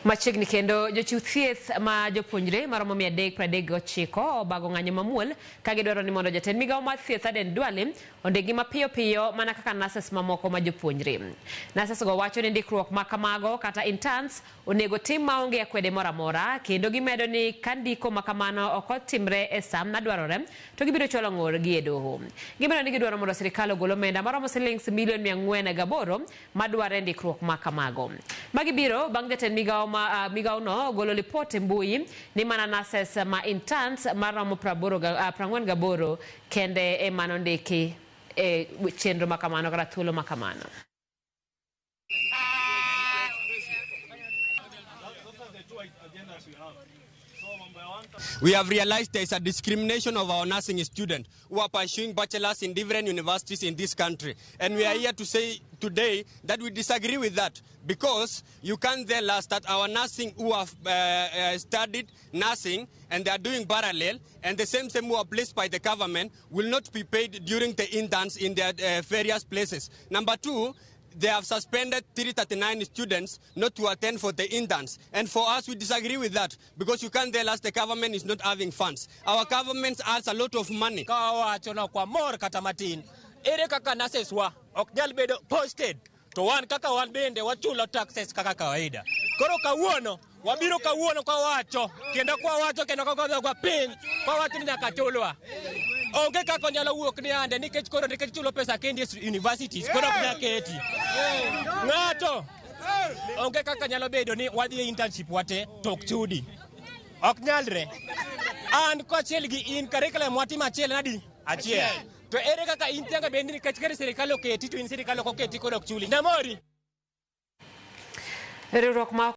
Machiegni kendo jochiw thieth ma jopuonjre maromo 339 obago ng'anyo mamuol ka gidwaro ni mondo jatend migawo mar thieth Aden Duale ondikgi mapiyo piyo mana kaka nurses mamoko ma jopuonjre. Nurses go wacho ni ndikruok ma kamago kata interns onego tim maonge akwede moro amora kendo gimedo ni ka ndiko ma kamano ok otimre e sa madwarore to gibiro chwalo ng'ur gi e doho. Gimedo ni gidwaro mondo sirikal ogol omenda maromo silings milion 408 madware ndikruok ma kamago. Magi biro bang' jatend migawo ma migawo no golo lipot e mbui ni mana nurses ma interns maromo 48 kende ema nondiki e chenro ma kamano kata thuolo ma kamano. We have realized there is a discrimination of our nursing students who are pursuing bachelors in different universities in this country. And we are here to say today that we disagree with that, because you can't tell us that our nursing who have studied nursing and they are doing parallel, and the same who are placed by the government will not be paid during the interns in their various places. Number two, they have suspended 339 students not to attend for the interns. And for us, we disagree with that, because you can't tell us the government is not having funds. Our government has a lot of money. Ka wawacho ni ok wamor kata matin. Ere kaka nurses wa ok nyal bedo posted to wan kaka wan bende wachulo taxes kaka kawaida. Koro kawuono wabiro kawuono kwa wacho kendo kwa wacho kendo kwa dhogwa piny kwa wacho ni nyaka chulwa. Onge kaka onyalo wuok ni ande nikech koro nikech chulo pesa kendi e universities koro ok nyal keti. Ng'ato onge kaka nyalo bedo ni wadhi e internship wate to ok chudi. Ok nyalre. An kaachiel gi in curriculum watimo achiel nadi? Achiel. To ere kaka in tianga bende nikech kare sirikal oketi to in sirikal ok oketi koro ok chuli. Namori. Riwruok ma